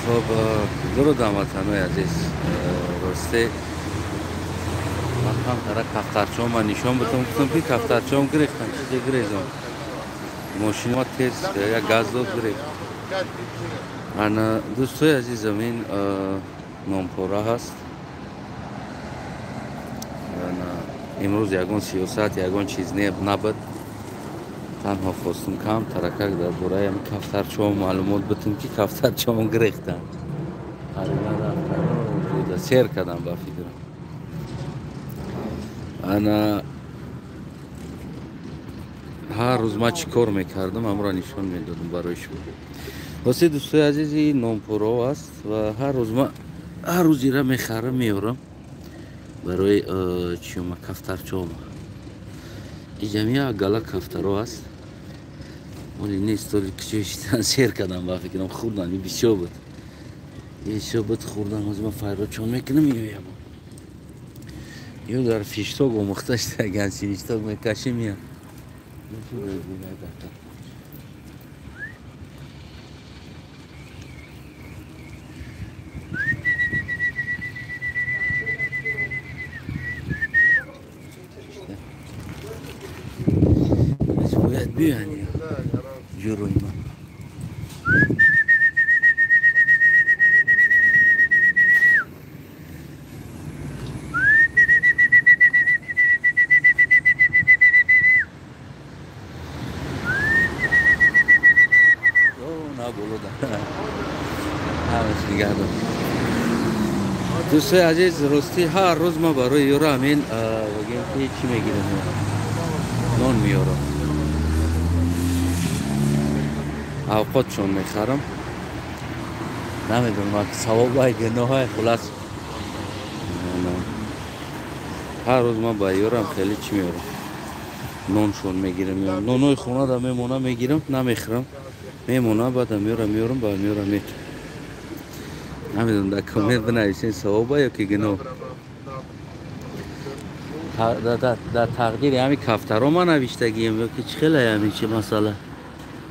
Хоб, дуруд ҳамватанои азиз. Росте ман камтара кафтарчаҳома нишон битам, гуфтам ки кафтарчаҳом гирехтан, чизе гирезам. Мошинма тез як газ дод, гирехт. Ана дӯстои азизам, ин нонпора ҳаст. Имрӯз ягон сиёсат, ягон чиз набуд. Танҳо хостум кам таракак дар бораи ҳами кафтарчаҳо маълумот битум, ки кафтарчаҳом гирехтан. Харидан рафтан, сер кардам ба фикрам. Ана ҳар рӯз ман чӣ кор мекардам, ҳамро нишон медодам барои шумо. Рости дӯстои азиз, ин нонпораҳо аст ва ҳар рӯз ман ҳар рӯз ира мехарам, меорам барои чиёма кафтарчаҳома. Иҷам як гала кафтаро аст. Оли нест, оли кичои шидан сер кардам ба фикрам, хӯрдан бисёр буд. Бисёр буд, хӯрдан. Ҳозир ман файродчон мекунам, меоям. Ё дар фишток омӯхта шудаган, синишток мекашим я. Бояд биёян ҷурои ман. Дӯстои азиз, ростӣ ҳар рӯз ман барои ёра ҳамин бигем ки чӣ мегирам, нон меорам, авқотшон мехарам. Намедонам савобай гуноҳай, хулас ҳар рӯз ман ба ёрам хеле чӣ меорам, ноншон мегирам. Нонои хонада мемона, мегирам, намехӯрам, мемона, баъда меорам, меорам, ба меорам метам. Намедонам, дар коммент бинависен савоба ё ки гуноҳ. Дар тақдири ҳами кафтаро ман навиштагием ё ки чӣ хеле ҳами чи масъала.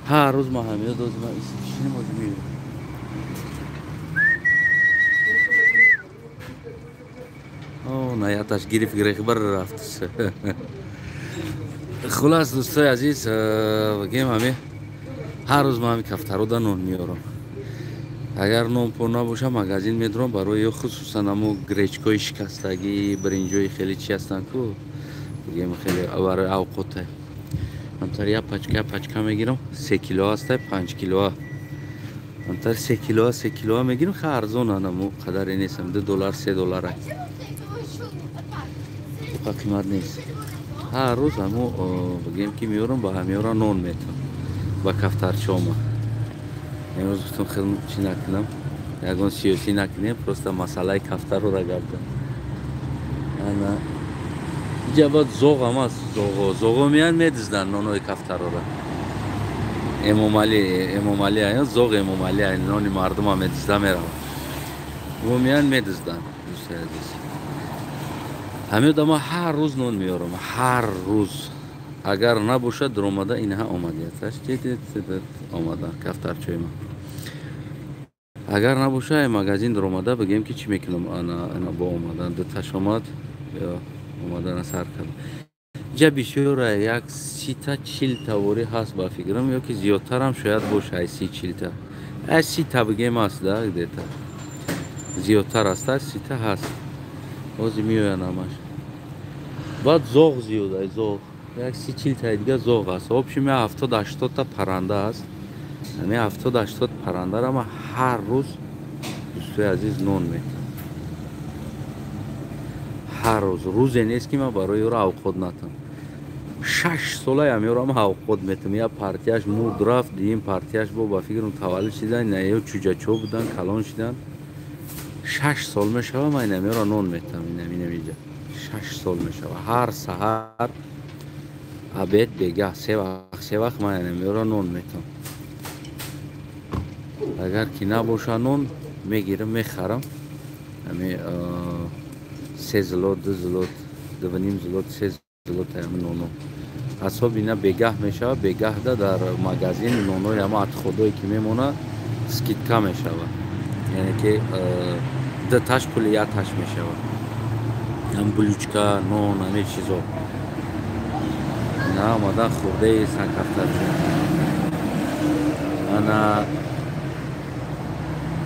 Ҳар рӯз ман ҳамиё доз ман шинам ози меоям. О, наяташ гирифт, гирехт, бар рафт. Хулас дӯстои азиз, бигем ҳами ҳар рӯз ман ҳами кафтаро да нон меорам. Агар нон пур набоша, магазин медурам барои ё хусусан ҳамо гречкои шикастагӣ, биринҷои хеле чи ҳастанд ку, бигем хеле барои авқоте. Ҳамтар як пачка, як пачка мегирам, 3 кило ҳаста, 5 килоа. Ҳамтар 3 килоа, 3 килоа мегирам, ха арзон анамо қадаре нестам, 2 доллар, 3 доллар. Уқа қимат нест. Ҳар рӯз ҳамо бигем ки меорам, ба ҳамеора нон метам, ба кафтарчаома. Имрӯз гуфтам хеле чӣ накунам, ягон сиёсӣ накунем, просто масъалаи кафтарора гап зад. Ана иҷа баъд зоғ ҳам аст, зоғо, зоғо меянд, медизданд нонои кафтарора. Эмомалӣ, Эмомалӣ ая, зоғ Эмомалӣ ая, нони мардума медизда меравад. Во меянд, медизданд, дӯстои азиз. Ҳамин одама ҳар рӯз нон меорам, ҳар рӯз. Агар набошад, дуромада инҳа омадияташ, омада кафтарчои ман. Агар набоша, магазин дуромада бигем ки чӣ мекунам, ана бо омадан дуташ омад, ё омадана сар кардам. Ҷа бисёра, як 30-та 40-та ворӣ ҳаст ба фикрам, ё ки зиёдтарам шояд боша, ай 30-40-та. Ай 30-та бигем аст, да, где-то. Зиёдтар аст, 30-та ҳаст. Ҳозир меоянд ҳамаш. Баъд зоғ зиёд, ай зоғ. Як 30-40-таи дига зоғ аст. Общем, як 70-80-та парранда аст. Ҳамин 70-80 паррандаро ман ҳар рӯз дӯстои азиз нон метам. Ҳар рӯз. Рӯзе нест ки ман барои ёро авқот натам. 6 солаи ҳамёро ман авқот метам. Як партияш мурд рафт, дуюм партияш бо ба фикрам таваллуд шидан, на ё чӯҷачо будан, калон шидан. 6 сол мешава ман инамёро нон метам, инамиҷа. 6 сол мешава. Ҳар саҳар, обед, бегаҳ, се вақт, се вақт ман инамёро нон метам. Агар ки набоша нон, мегирам, мехарам. Ҳами 3 злот, 2 злот, 2.5 злот, 3 злот ҳами ноно. Асоб ина бегаҳ мешава, бегаҳда дар магазин нонои ҳама отходое ки мемона, скидка мешава. Яъне ки дуташ пули якташ мешавад. Ҳам булючка, нон, ҳамин чизо. На омадан хӯрдаи санкафтарчо. Ана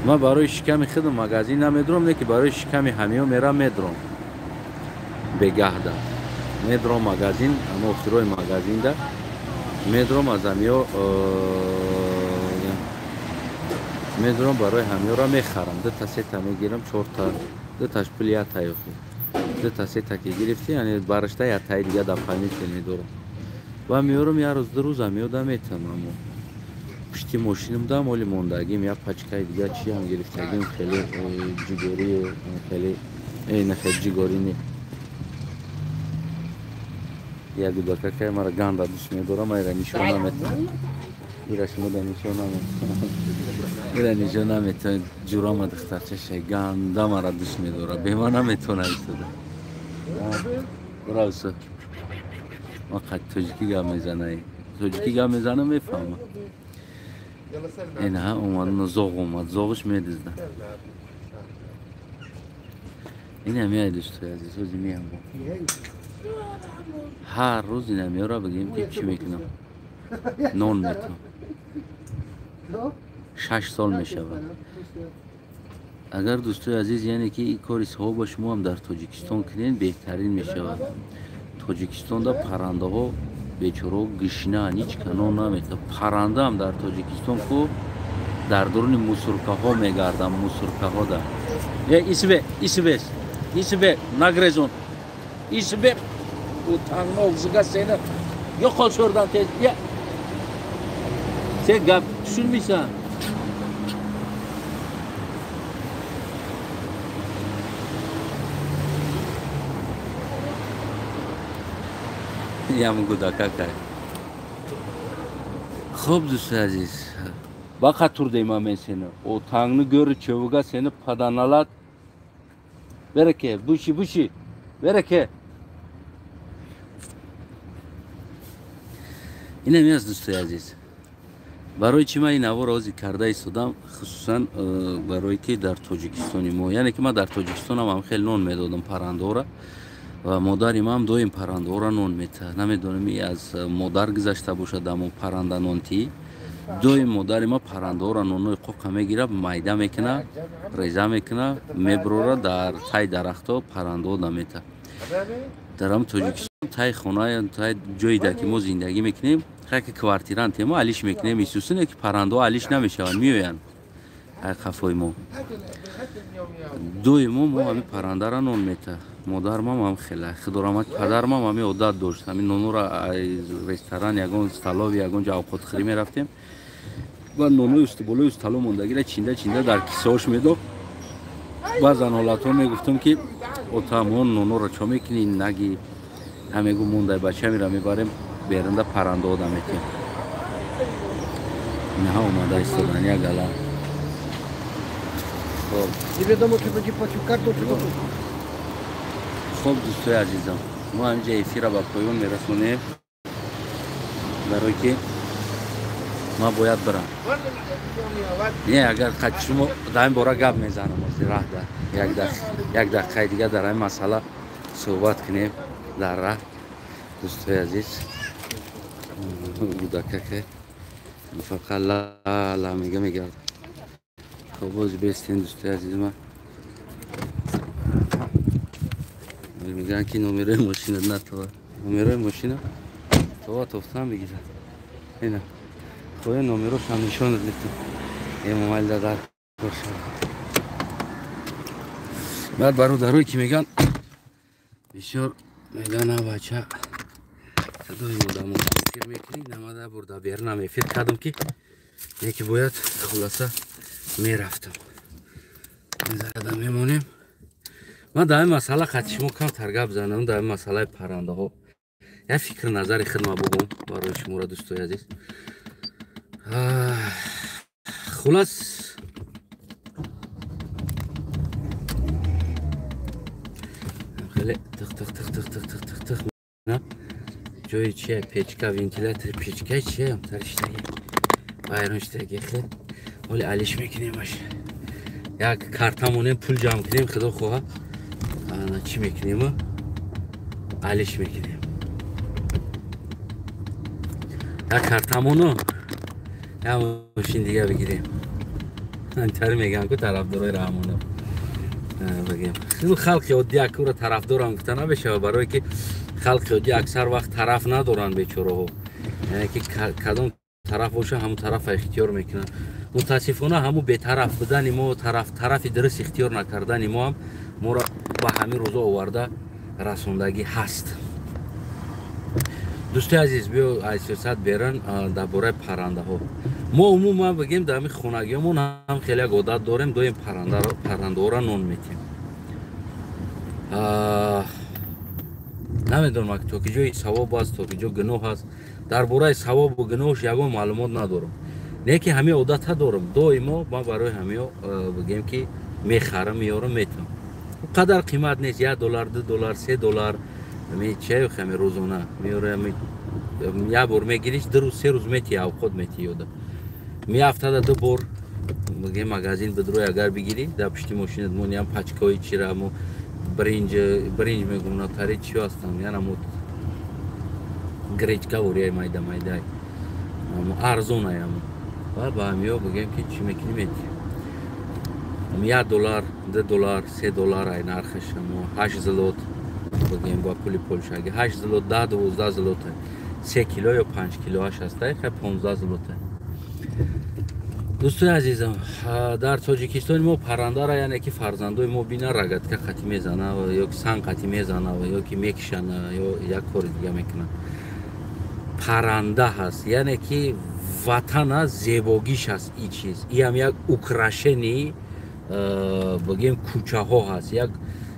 ман барои шиками худам магазин намедурам, не ки барои шиками ҳамиё мерам медурам. Бегаҳда медурам магазин, ама охирои магазинда медурам аз ҳамиё медурам барои ҳамиёра мехарам. Дута сета мегирам, чорта, дуташ пули якта ёхи. Дута сета ки гирифти, яъне барашта яктаи дига дополнительно медорам. Ва меорам як рӯз, ду рӯз ҳамиёда метам, амо пушти мошинам дам оли мондагим, як пачкаи дига чиам гирифтагим, хеле ҷигорию хеле на хеле ҷигорӣ не. Як гудакакай мара ганда дӯст медорам, ира нишон наметавонам. Ира шумо да нишон наметавонам. Ира нишон наметавонам. Ҷурама духтарчаша ганда мара дӯст медорад. Бема наметавонад истода. Бравса. Ма қад тоҷикӣ гап мезанай. Тоҷикӣ гап мезанам, мефаҳмам. Инаҳа омад, зоғ омад, зоғш медизда. Ина меяй дӯстои азиз, ҳози меям. Ҳар рӯз ина меёра бигем ки чӣ мекунам. Нон метавам. 6 сол мешавад. Агар дӯстои азиз, яъне ки ин кори савоба шумо ҳам дар Тоҷикистон кунед, беҳтарин мешавад. Тоҷикистонда паррандаҳо бечораҳо гишнаанд, ҳеҷ ка нон наметавад. Паррандаам дар Тоҷикистон ку дар дуруни мусуркаҳо мегарданд, мусуркаҳо да. Э, исбе, исбес, исбе, нагрезон. Исбе, утанма og'ziga seni yo'qol shu yerdan tez. Ya. Sen gap tushunmaysan. Ям гудакакай. Хуб дӯстои азиз, бақа турдейман мен сени. Отаңни гӯри чӯвига сени паданалат. Бераке, буши, буши. Бераке. Инам аст дӯстои азиз. Барои чӣ ман ин наворо ҳозир карда истодам, хусусан барое ки дар Тоҷикистони мо, яъне ки ман дар Тоҷикистонам ҳам хеле нон медодам паррандаҳоро ва модари ман доим паррандаҳоро нон метаҳад. Намедонам и аз модар гузашта бошад, аммо парранда нонтӣ. Доим модари ман паррандаҳоро нонои қоқа мегирад, майда мекунад, реза мекунад, мебурора дар таи дарахтҳо паррандаҳо наметаҳад. Дар ҳам Тоҷикистон таи хона, таи ҷое ки мо зиндагӣ мекунем, ки квартирант мо алиш мекунем, исусине ки паррандаҳо алиш намешаванд, меоянд ай қафои мо. Доимо мо ҳамин паррандаро нон метаҳад. Модармам ҳам хеле худорамад, падармам ҳамин одат дошт. Ҳамин нонуро ресторан, ягон столови, ягон ҷо овқатхӯрӣ мерафтем ва нонои болои устало мондагиро чинда чинда дар кисаош медод. Баъзан ҳолатҳо мегуфтам ки отамон нонуро чо мекунӣ, наги ҳамегу мондай бача мера мебарем берунда паррандаҳо наметиҳем. Инаҳа омада истодан як гала. Хуб дӯстои азизам, мо ҳаминҷа эфира ба поён мерасонем, барое ки ман бояд бирам. Не, агар шумо дар ин бора гап мезанам, раҳда як дақиқаи дига дар ҳамин масъала суҳбат кунем дар раҳ. Дӯстои азиз, гудакаке фақат ла мега мегардад. Хуб боз бестен дӯстои азиз, ман мегӯянд ки номерои мошина натова, номерои мошина това тофтан бигирад. Ина хоя номерошам нишонат метам. Эмомалӣ дар кор шавад. Баъд бародарое ки мегӯянд бисёр мегӯянд а бача садои одамо эфир мекунӣ, намада бурда берунам эфир кардам ки яке бояд хулоса мерафтам. Зада мемонем. Ман дар ин масъала қати шумо камтар гап занам, дар ин масъалаи паррандаҳо. Як фикр назари хидма бугум барои шуморо дӯстои азиз. Хулас хеле тих тих тих тих тих тих тих тих ҷои чия печка, вентилятор печка чия тариштаги вайрон штаги хел. Оли алиш мекунемаш. Як карта монем, пул ҷамъ кунем, худо хоҳа чӣ мекунем, алиш мекунем. Як картамону як мошин дига бигирем. Антари мегӯям ку тарафдорои Раҳмонов бигем. Халқи оддӣ акура тарафдорам гуфта намешавад, барое ки халқи оддӣ аксар вақт тараф надоранд бечораҳо. Яъне ки кадом тараф боша, ҳамун тарафа ихтиёр мекунанд. Мутаассифона, ҳамун бетараф будани мо, тарафи дуруст ихтиёр накардани мо ҳам моро ба ҳамин рӯзо оварда расондагӣ ҳаст. Дӯстои азиз, биё аз сиёсат берун, дар бораи паррандаҳо. Мо умуман бигем, дар ҳамин хонагиёмон ҳам хеле як одат дорем, доим паррандаҳоро нон метем. Намедонам, то ки ҷои савоб аст, то ки ҷо гуноҳ аст. Дар бораи савобу гуноҳш ягон маълумот надорам, не ки ҳамин одатҳа дорам. Доимо ман барои ҳамиё бигем ки мехарам, меёрам, метам. Қадар қимат нест, $1, $2, $3. Чаю ҳами рӯзона меёрам, як бор мегириш, 2 рӯз, 3 рӯз мети, авқот мети ёда. Меафтада 2 бор бигем магазин бидрои, агар бигирӣ, дар пишти мошинат мониам пачкаҳои чира, мо бринҷ, бринҷ мегум, натари чиё ҳастам, яна мо гречка ворияй майда майдай арзонаям. Ва ба ҳамиё бигем ки чӣ мекунӣ, мети $1, $2, $3 ай нархаш, 8 злот бигем ба пули полшаги, 8 злот, 10, 12 злот, 3 кило ё 5 килоаш ҳастай, хай 15 злот. Дӯстони азизам, дар Тоҷикистони мо паррандара, яъне ки фарзандои мо бина, рогатка қатӣ мезана ё ки санг қатӣ мезана ё ки мекишана ё як кори дига мекунад. Парранда ҳаст, яъне ки ватан аст, зебогиш аст. И чиз иам як украшение, бигем, кӯчаҳо ҳаст, як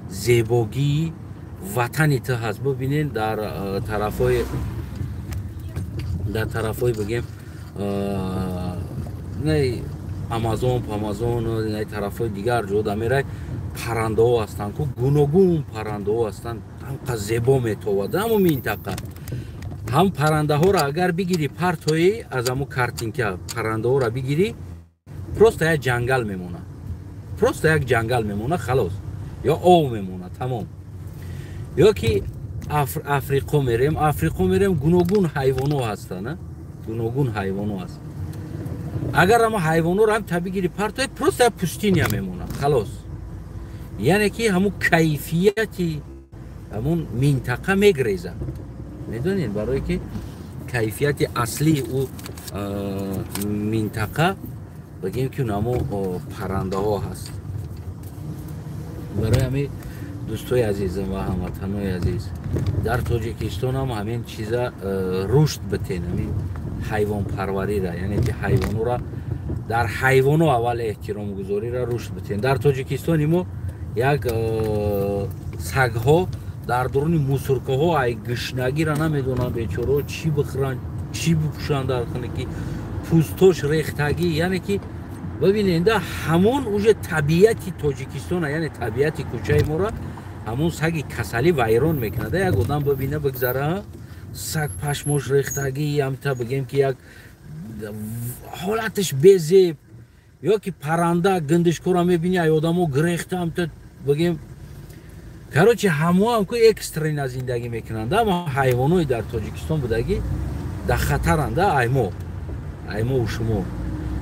зебогии ватани ту ҳаст. Бибинед, дар тарафҳои бигем не Амазон, Памазон, тарафҳои дигар ҷода мерай, паррандаҳо ҳастанд ку, гуногун паррандаҳо ҳастанд, ҳамқа зебо метовад ҳамун минтақа. Ҳам паррандаҳоро агар бигирӣ, партои аз ҳамун картинка паррандаҳоро бигирӣ, просто як ҷангал мемонад, просто як ҷангал мемонад, халос, ё ов мемонад, тамом. Ё ки Африқо мерем, Африқо мерем, гуногун ҳайвоно ҳастанд, гуногун ҳайвоно ҳаст. Агар ҳама ҳайвонҳоро ҳам та бигирӣ, партои, просто як пустыня мемонад, халос. Яъне ки ҳамун кайфияти ҳамун минтақа мегрезад, медонед, барое ки кайфияти аслии ӯ минтақа, бигем ки намо паррандаҳо ҳаст. Барои ҳамин, дӯстои азизам ва ҳамватанои азиз, дар Тоҷикистон ҳам ҳамин чиза рушд битен, ҳамин ҳайвонпарварира, яъне ки ҳайвонора, дар ҳайвоно аввал эҳтиромгузориро рушд битен. Дар Тоҷикистони мо як сагҳо дар дуруни мусоркаҳо ай гушнагира намедонанд бечораҳо чӣ бихӯранд, чӣ бипӯшанд, дар ки пӯстош рехтагӣ. Яъне ки бибинед, ҳамон уже табиати Тоҷикистона, яъне табиати кӯчаи моро ҳамон саги касалӣ вайрон мекунад. Як одам бибина, бигзара, саг пашмош рехтагӣ, ҳамта бигем ки як ҳолаташ безеб, ё ки парранда гиндишкора мебини, ай одамо гирехта, ҳамта бигем, короче, ҳамоам ку экстренно зиндагӣ мекунанд. Ама ҳайвонои дар Тоҷикистон будагӣ дар хатаранда. Аймову шумо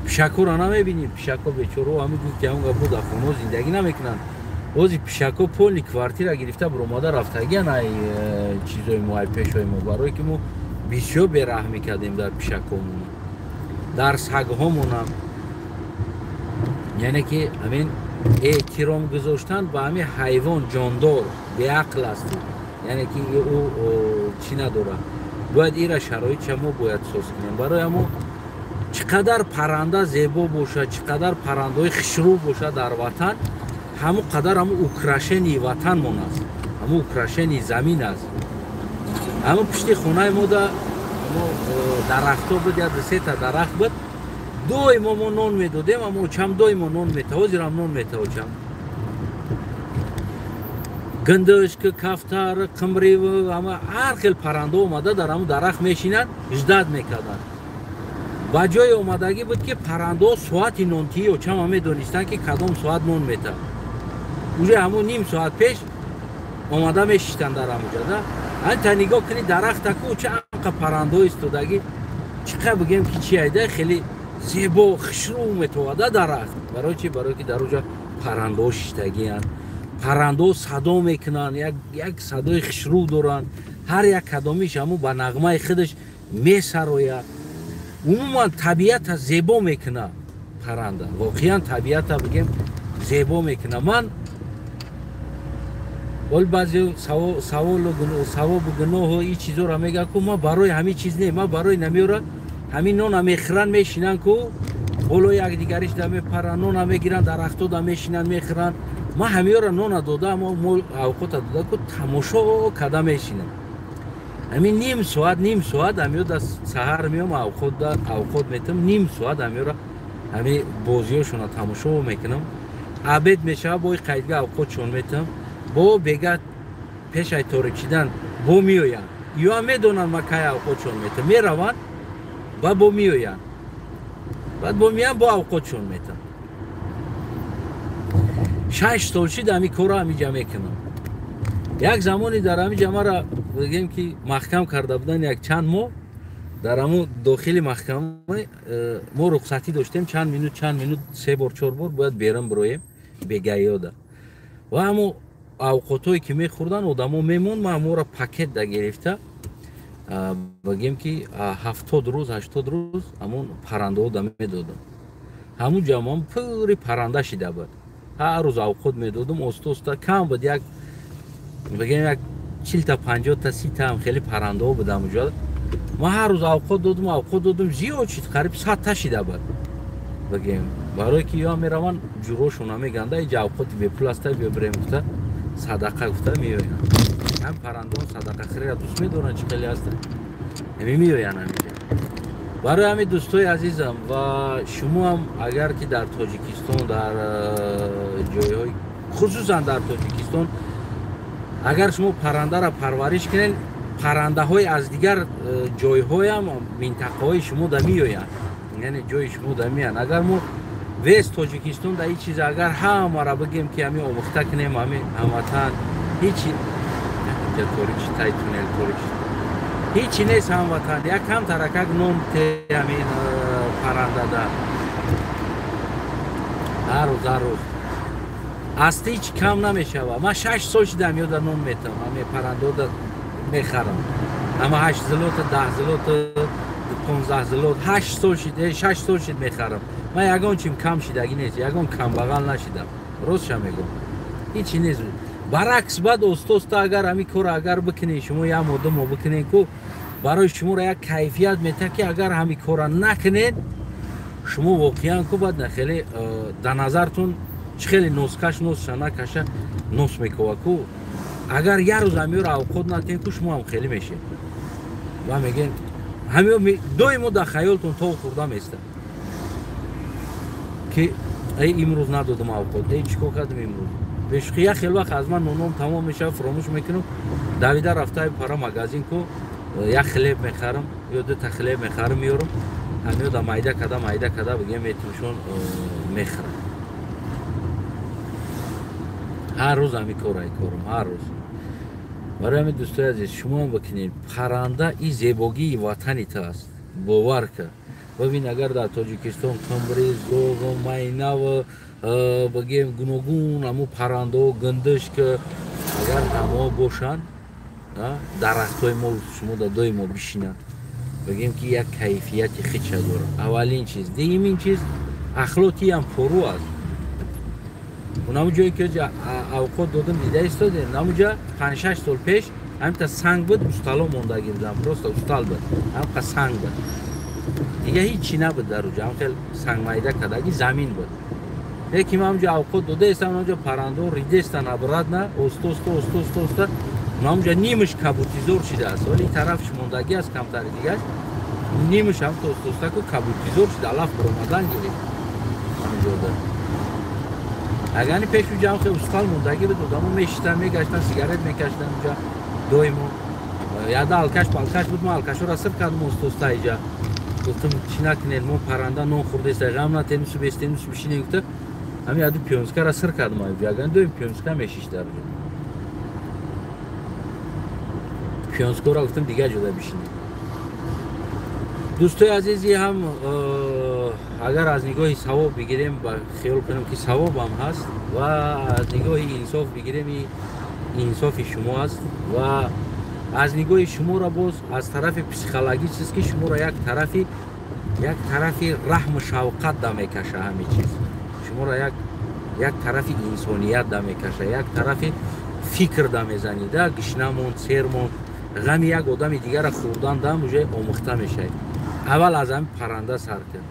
пишакҳоро намебинем. Пишакҳо бечорао ҳами гуфти ҳамон гапо дар хонаҳо зиндагӣ намекунанд. Ози пишакҳо полный квартира гирифта биромада рафтагиан ай чизои мо, ай пешои мо, барое ки мо бисёр бераҳмӣ кардем дар пишакҳомон, дар сагҳомонам. Яъне ки ҳамин эҳтиром гузоштан ба ҳамин ҳайвон, ҷондор беақл аст, яъне ки ӯ чӣ надорад, бояд ира шароитша мо бояд соз кунем. Барои ҳамо чӣ қадар парранда зебо бошад, чӣ қадар паррандаҳои хушрӯ бошад дар ватан, ҳамон қадар ҳамон украшение ватанмон аст, ҳамон украшение замин аст. Ҳамон пишти хонаи мо да дарахтҳо буд, як дусета дарахт буд. Доимо мо нон медодем, аммо очам доимо нон мета, ҳозирам нон мета очам. Гиндишк, кафтар, қимрив, ҳама ҳар хел паррандаҳо омада дар ҳамон дарахт мешинанд, ждать мекарданд. Ба ҷое омадагӣ буд, ки паррандаҳо соати нонтиӣ очама медонистанд, ки кадом соат нон метавад. Уже ҳамун ним соат пеш омада мешиштанд дар ҳамуҷа да. Ҳамин та нигоҳ кунӣ дарахтаку, ча анқа паррандаҳо истодагӣ, чӣ қа бигем ки чи айда, хеле зебо, хушрӯ метовада дарахт. Барои чи? Барое ки дар уҷа паррандаҳо шиштагианд, паррандаҳо садо мекунанд, як садои хушрӯ доранд. Ҳар як кадомиш ҳамун ба нағмаи худаш месарояд. Умуман табиата зебо мекунад парранда, воқеан табиата бигем зебо мекунад. Ман вол баъзе саволу савобу гуноҳу ин чизоро мегӯям ку, ман барои ҳамин чиз не, ман барои намеёра. Ҳамин нона мехӯранд, мешинанд ку, болои якдигариш да мепаранд, нона мегиранд, дарахто да мешинанд, мехӯранд. Ман ҳамиёра нона дода, мо авқота дода ку, тамошо карда мешинам. Ҳамин ним соат, ним соат ҳамиё да саҳар меом, авқот метам, ним соат ҳамиёра ҳами бозиёшона тамошо мекунам. Обед мешава, бои қайдга авқотшон метам. Бо бега пешай торик шидан бо меоянд. Ё медонанд ма кай авқотшон метам, мераванд ва бо меоянд, баъд бо меянд, бо авқотшон метам. 6 сол шид ҳами корро ҳамиҷа мекунам. Як замоне дар ҳамиҷа мара бигем ки маҳкам карда буданд як чанд моҳ. Дар ҳамун дохили маҳкама мо рухсатӣ доштем, чанд минут, чанд минут, се бор, чор бор бояд берун бироем бегаёда. Ва ҳамун авқотҳое ки мехӯрданд одамо, мемонд, ман ҳамонро пакет да гирифта, бигем ки 70 рӯз, 80 рӯз ҳамон паррандаҳо да медодам. Ҳамун ҷамъам пури парранда шида буд. Ҳар рӯз авқот медодум, оста оста кам буд, як бигем як 40-та, 50-та, 30-та ҳам хеле паррандаҳо буд ҳамуҷо. Ман ҳар рӯз авқот додум, авқот додум, зиёд шид, қариб 100-та шида буд. Бигем барое ки ё мераванд, ҷурошона меганда, иҷа авқоти бепул аста, биё бирем гуфта, садақа гуфта меоянд. Ҳам паррандаҳо садақахӯриро дӯст медоранд, чӣ хеле ҳастанд, ҳами меоянд ҳамиҷа. Барои ҳамин, дӯстои азизам, ва шумоам, агар ки дар Тоҷикистон, дар ҷойҳои, хусусан дар Тоҷикистон, агар шумо паррандаро парвариш кунед, паррандаҳои аз дигар ҷойҳоям минтақаҳои шумо да меоянд, яъне ҷои шумо да меоянд. Агар мо весь Тоҷикистон да ин чиз, агар ҳамаро бигем ки ҳамин омӯхта кунем, ҳамин ҳамватан, ҳечи торик, тай туннел торик, ҳечи нест. Ҳамватан, як кам таракак нон те ҳамин паррандада ҳар рӯз, ҳар рӯз аз ҳеҷ кам намешавад. Ман 6 сол шидам ёда нон метам, ҳамин паррандаода мехарам, ҳама 8 злота, 10 злота, 15 злот. 8 сол шид, 6 сол шид мехарам. Ман ягон чим кам шидагӣ нест, ягон камбағал нашидам, ростша мегӯм, ҳечи нест. Баръакс, баъд оста оста агар ҳамин корро агар бикунед шумо, як моҳ, 2 моҳ бикунед ку, барои шуморо як кайфият метиҳад, ки агар ҳамин корро накунед шумо воқеан ку, баъд хеле дар назартун чӣ хеле носкаш носша накаша нос мекова ку. Агар як рӯз ҳамиёро авқот натиҳем ку, шумо ҳам хеле мешед ва мегӯед, ҳамиё доимо дар хаёлтон тов хӯрда местад, ки эй, имрӯз надодам авқот, эй, чӣ кор кардам имрӯз? Бешухи, як хел вақт аз ман ноном тамом мешавад, фуромӯш мекунам, давида рафта пара магазин ку, як хлеб мехарам ё дута хлеб мехарам, меёрам, ҳамиёда майда када, майда када, бигем, метимшон, мехӯрам. Ҳар рӯз ҳамин кора корам, ҳар рӯз. Барои ҳамин, дӯстои азиз, шумоам бикунед. Парранда и зебогии ватани ту аст, бовар кар. Бибин, агар дар Тоҷикистон қумри, зоғу майнаву, бигем, гуногун ҳамун паррандаҳо, гиндишка, агар ҳамао бошанд, дарахтҳои мо шумо да доимо бишинанд, бигем ки як кайфияти хича дорад, аввалин чиз. Дуюмин чиз, ахлотиам пору аст. Ҳамун ҷое ки авқот додам, дида истодем, ҳамунҷа 5-6 сол пеш ҳаминта санг буд, устало мондагӣ будам, просто устал буд, ҳамқа санг буд, дига ҳичи набуд дар уҷа, ҳам хел сангмайда кардаги замин буд. Лекин ман ҳамунҷа авқот додаестам, ҳамунҷа паррандаҳо ридестан обратно, оста оста, оста оста, оста ҳамунҷа нимаш кабутизор шидааст. Вале ин тарафш мондагӣ аст, камтари дигаш, нимаш ҳам оста оста ку кабутизор шуда, алаф баромадан гирифт ҳамунҷода. Агар пеш уҷа ҳам хел устал мондагӣ буд, одамо мешиштан, мегаштан, сигарет мекашидан уҷа доимо. Яда алкаш палкаш буд, ма алкашҳоро сир кардам оста оста иҷа. Гуфтам чӣ накунед, мо парранда нон хӯрдеста, ғам натем, субестем, субишинем гуфта. Ҳамин яду пёнскара сир кардам, яган дуюм пёнска мешиш дар ҷо. Пёнскора гуфтам дигар ҷода бишинем. Дӯстои азизи ҳам агар аз нигоҳи савоб бигирем, ба хиёл кунем ки савобам ҳаст ва аз нигоҳи инсоф бигирем, инсофи шумо аст ва аз нигоҳи шуморо боз аз тарафи психологически шуморо як тарафи раҳму шавқат да мекаша ҳамин чиз. Шуморо як тарафи инсоният да мекаша, як тарафи фикр да мезанида, гишнамон, сермон, ғами як одами дигара хӯрдан дам уже омӯхта мешавед. Аввал аз ҳамин парранда сар кард.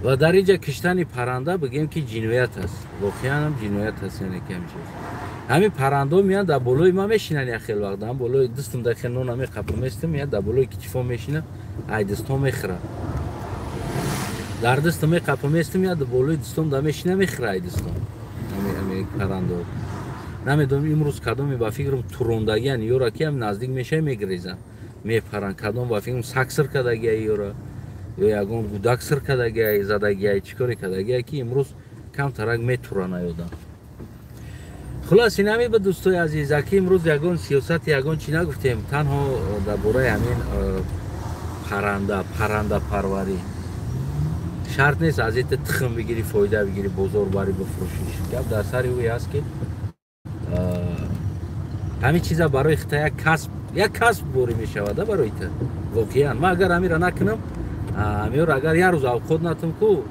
Ва дар инҷа киштани парранда бигем ки ҷиноят аст. Воқеан ҳам ҷиноят аст, яъне ки ҳамин чиз. Ҳамин паррандаҳо меянд дар болои ман мешинанд як хел вақт, ҳам болои дастам дар хел нона меқапам местам, меянд дар болои китифо мешинанд, ай дастҳо мехӯранд. Дар дастам меқапам местам, меянд дар болои дастом да мешинанд, мехӯранд ай дастом. Ҳамин паррандаҳо. Намедонам имрӯз кадоме ба фикрам турондагиан ёра ки ҳам наздик мешавад мегрезанд, мепаранд. Кадом ба фикрам саг сир кардагия ёра ё ягон гудак сир кардагия, задагия, чӣ коре кардагия ки имрӯз камтарак метуранд аёдам. Хулос инами ба дӯстои азиз, аки имрӯз ягон сиёсати ягон чӣ нагуфтем, танҳо дар бораи ҳамин паррандапарварӣ. Шарт нест аз ите тухм бигирӣ, фоида бигирӣ, бозор барӣ бифурӯшиш. Гап дар сари ӯе аст ки ҳамин чиза барои хита як касб борӣ мешавад барои та. Воқеан ман агар ҳамира накунам, ҳамиёро агар як рӯз авқот натам ку,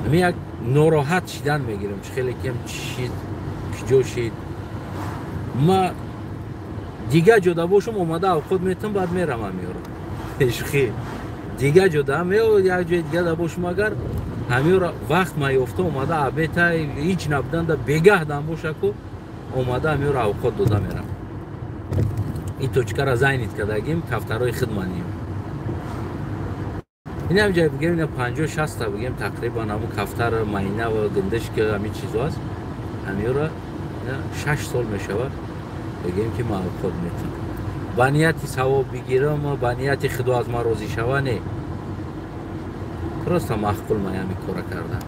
ҳамин як нороҳат шидан мегирам, чӣ хеле кем чӣ шид, куҷо шид. Ма дигар ҷода бошам, омада авқот метам, баъд мерам ҳамиёро. Шухӣ. Дигар ҷода мео як ҷои дигар бошам, агар ҳамиёро вақт ма ёфта омада абета ҳеҷ набуданда бегаҳ дам боша ку, омада ҳамиёро авқот дода мерам. Ин точкара зайнит кардагим, кафтарои хидманем. Ин ҳам ҷай бигем, ина 50-60 та бигем тақрибан ҳамун кафтар, майна ва гиндишка ҳамин чизо аст. Ҳамиёро 6 сол мешавад бигем ки ман авқот метам. Ба нияти савоб бигирам, ба нияти худо аз ман розӣ шава, не. Просто маъқул ман ҳамин кора кардам.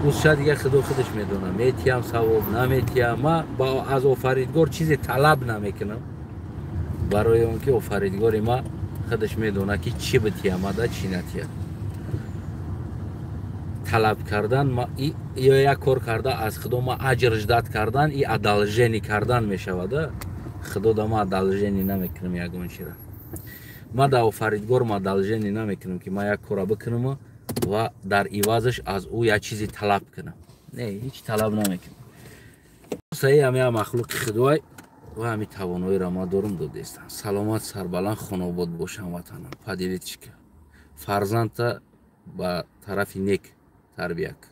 Ӯз дигар худо худаш медонад, метиям савоб, наметиям. Ман аз офаридгор чизе талаб намекунам, барои он ки офаридгори ман худаш медонад ки чӣ битиямада, чӣ натиям. Талаб кардан ё як кор карда аз худо ма аҷр ждат кардан и одолжение кардан мешавад. Худо да ма одолжение намекунам ягон чира. Ма да офаридгор ма одолжение намекунам ки ма як кора бикунам ва дар ивазаш аз ӯ як чизе талаб кунам. Не, ҳеҷ талаб намекунам. Саи ҳамин махлуқи худой ва ҳамин тавоноиро ма дорум додестам. Саломат, сарбаланд, хонобод бошам ватанам. Поделитесь. Фарзандта ба тарафи нек тарбия кун.